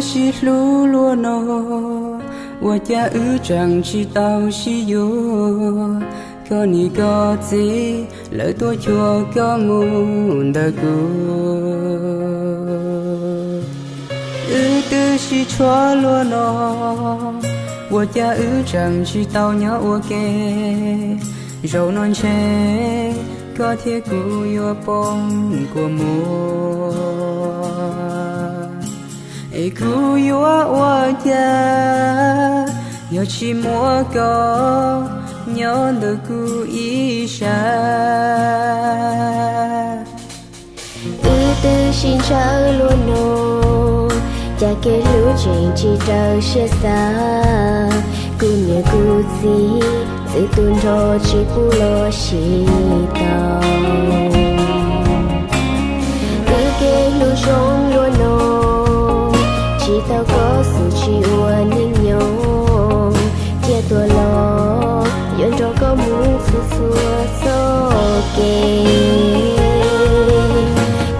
Sib hlub luaj no, ua cas wb tseem tsis tau sib yuav? Koj niam koj txiv lawv tuaj cuag koj mus ntawm kuv. Wb twb sib tshuam luaj no, ua cas wb tseem tsis tau nyob ua ke? Zaum no ntshe koj thiab kuv yuav poob kua muag. Es kuv yuav ua cas yog tsis muaj koj nyob ntawm kuv ib sab? Wb twb sib ntshaw luaj no, cas kev hlub tseem tsis raws siab xav. Kuv niam kuv txiv txwv tu nrho tsis pub los sim tau. Wb kev hlub zoo luaj no, tsis tau koj xwb tsis ua neej nyob. Cia tuaj los yuav nrog koj mus txhua txhua txoj kev.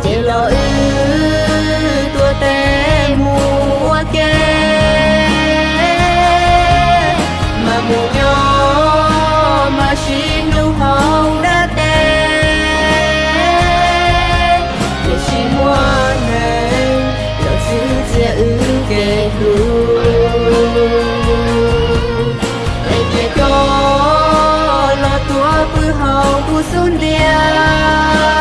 Ces los wb tuaj tes mus ua ke, mas mus nyob mas sib hlub hauv dab teb. Tiam sis muaj neeg los txwv txias wb kev hlub. Es cia koj los tuav pw hauv kuv xub ntiag,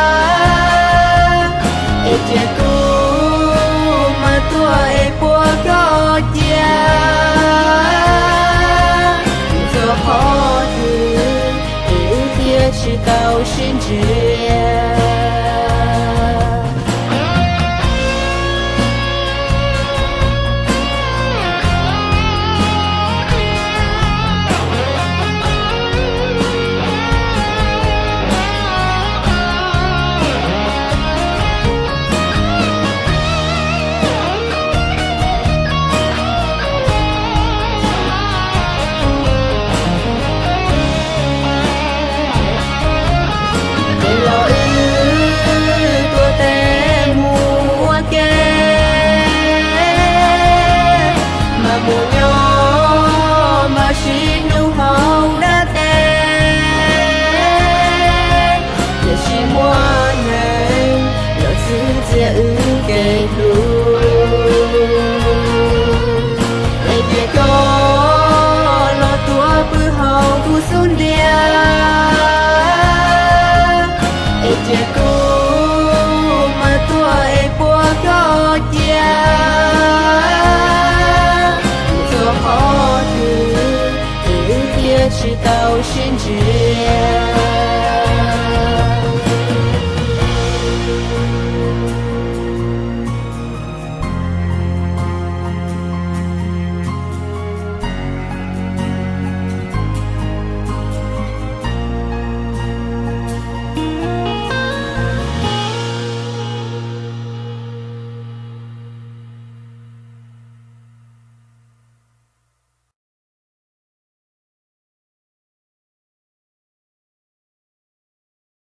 es cia kuv mas tuaj es puag koj cia. Txog qhov twg es wb thiaj tsis tau sib nrhiav? Ces los wb tuaj tes mus ua ke, mas mus nyob mas sib hlub hauv dab teb. Tiam sis muaj neeg los txwv txias wb kev hlub. Es cia koj los tuav pw hauv kuv xub ntiag, es cia kuv mas tuaj es puag koj cia. Txog qhov twg es wb thiaj tsis tau sib nrhiav?